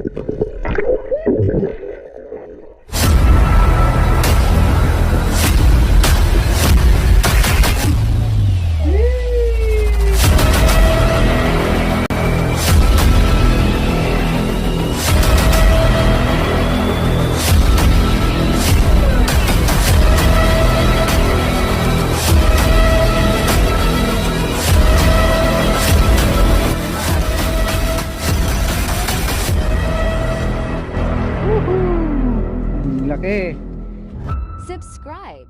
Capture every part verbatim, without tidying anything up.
Woohoo! Ang laki. Subscribe.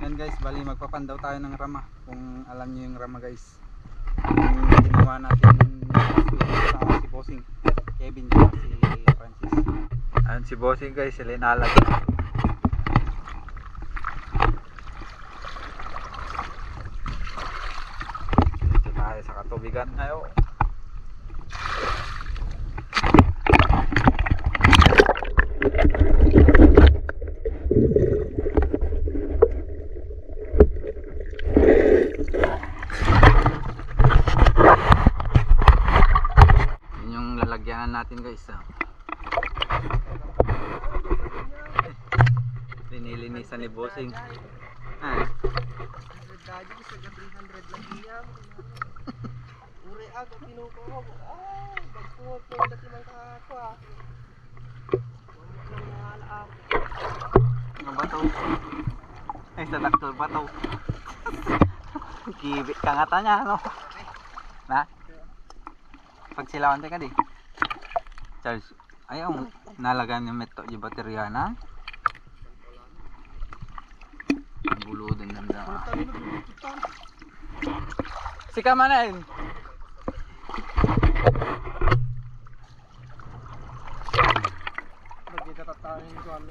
Yan guys, bali magpapandaw tayo ng rama. Kung alam niyo yung rama guys, yung ginawa natin sa si Bossing Kevin at si Francis. Ayun si Bossing guys, sila inalag. Dito tayo sa katubigan. Ayo. Yun yung lalagyanan natin guys, oh. Linilinisan ni Bossing. Ah. Hundred ka, di sa three hundred lang iya. Uri ako, kinukuha ko. Ay, bagkot, yung dati man ka ako, ah. Wala nang mga alaap. Ang bato. Ay, sa dakto bato. Gibi ka nga tanya, no? Na? Pagsilawan tayo ka di. Charge. Ay, ang nalagan ni Meto di baterya na. Gulo din nanda. Sika man, eh. Lagi ka tatayin ko, ano.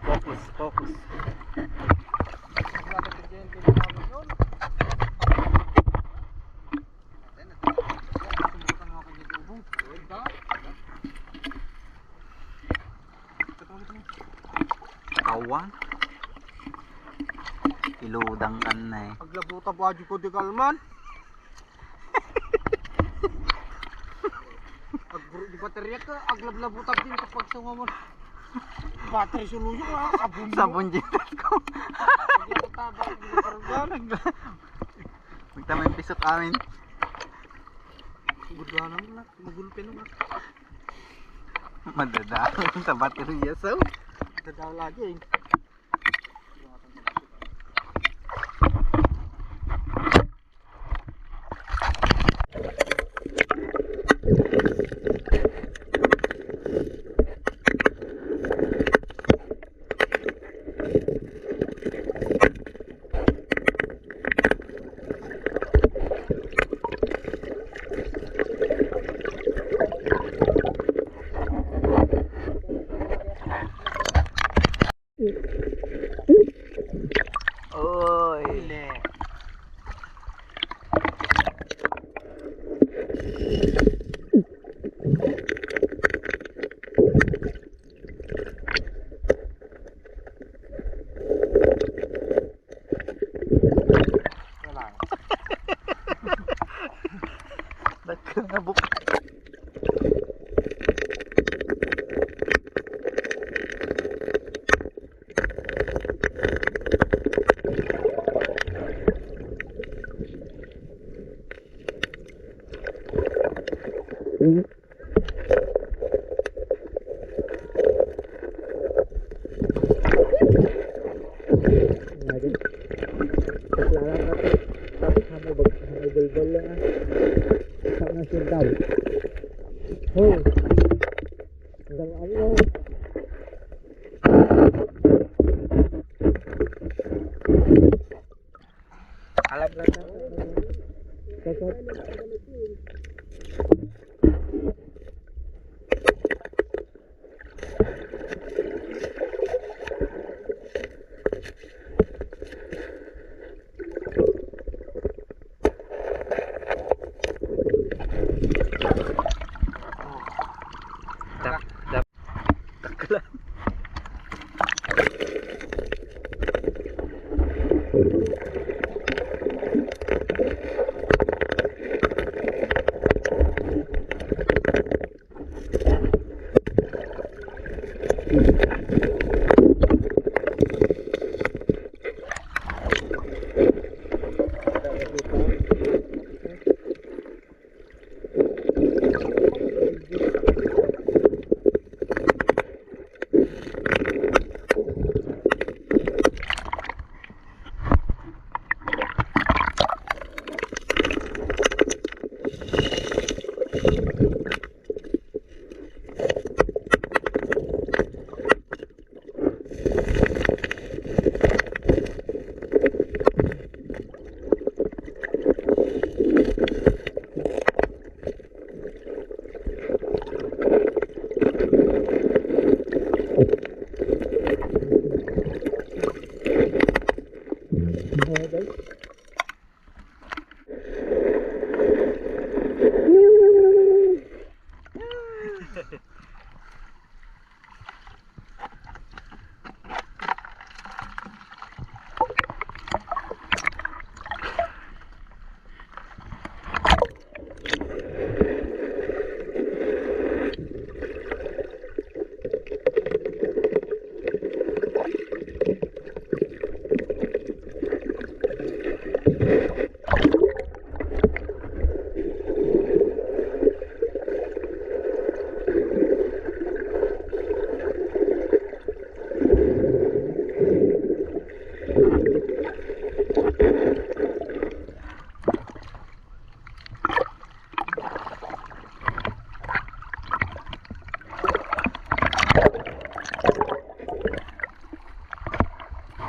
Focus, focus. Awan. Iludang kan na eh. Aglabuta ba di ko di kalman? Agburo di baterya ka, aglablabuta din kapag sunga mo. Battery suluyo ka, sabon mo. Sabon dyan ko. Aglabuta ba di ko kalman? Magtamay pisok amin. Gudwanan mo na. Magulpi naman. Madadaon sa baterya, so. Madadaon lagi eh. Oy. Wala. Dagko nga buk-.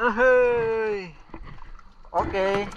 Ahay! Okay.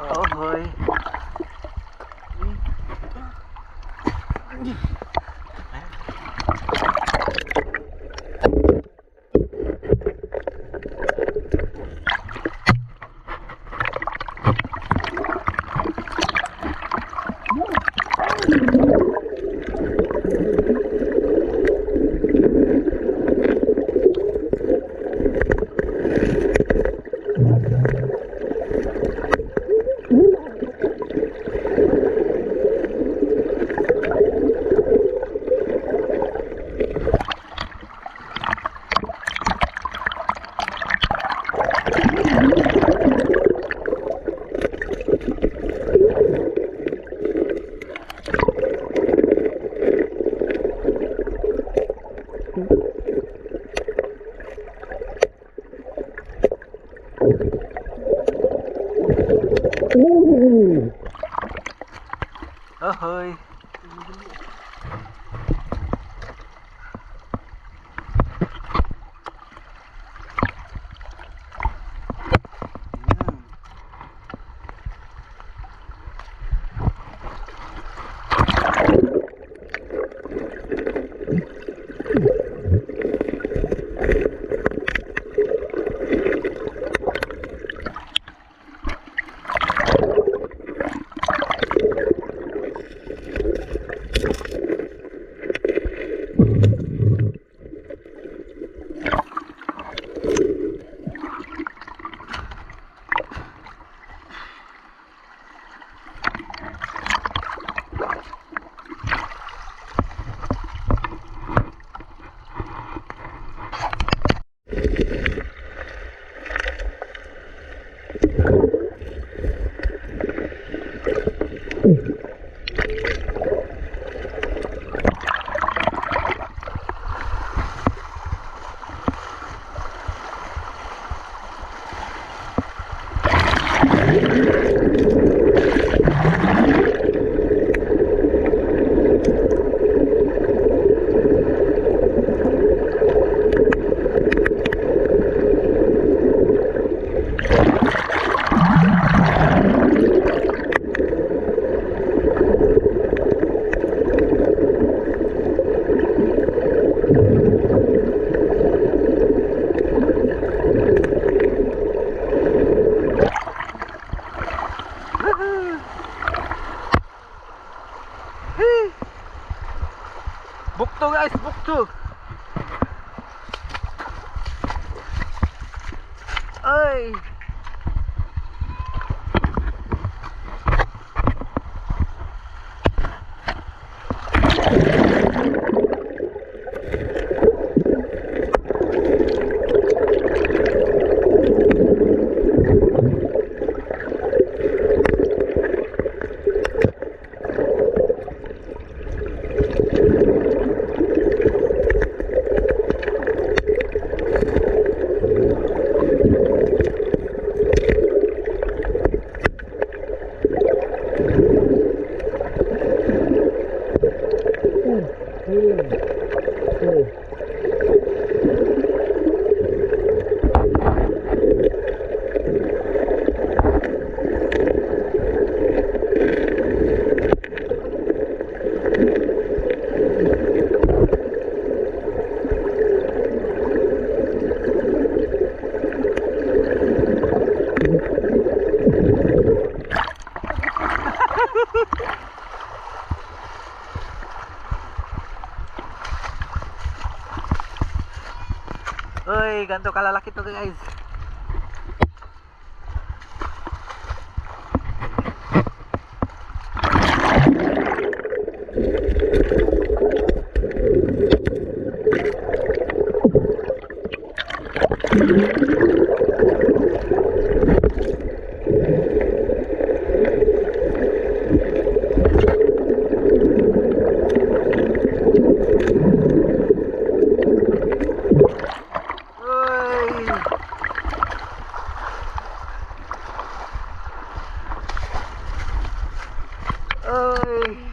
Oh, boy. Ahoy. Bukto, guys, bukto. Ay. Uy, ganito kalalaki to, guys. Uy! Uy!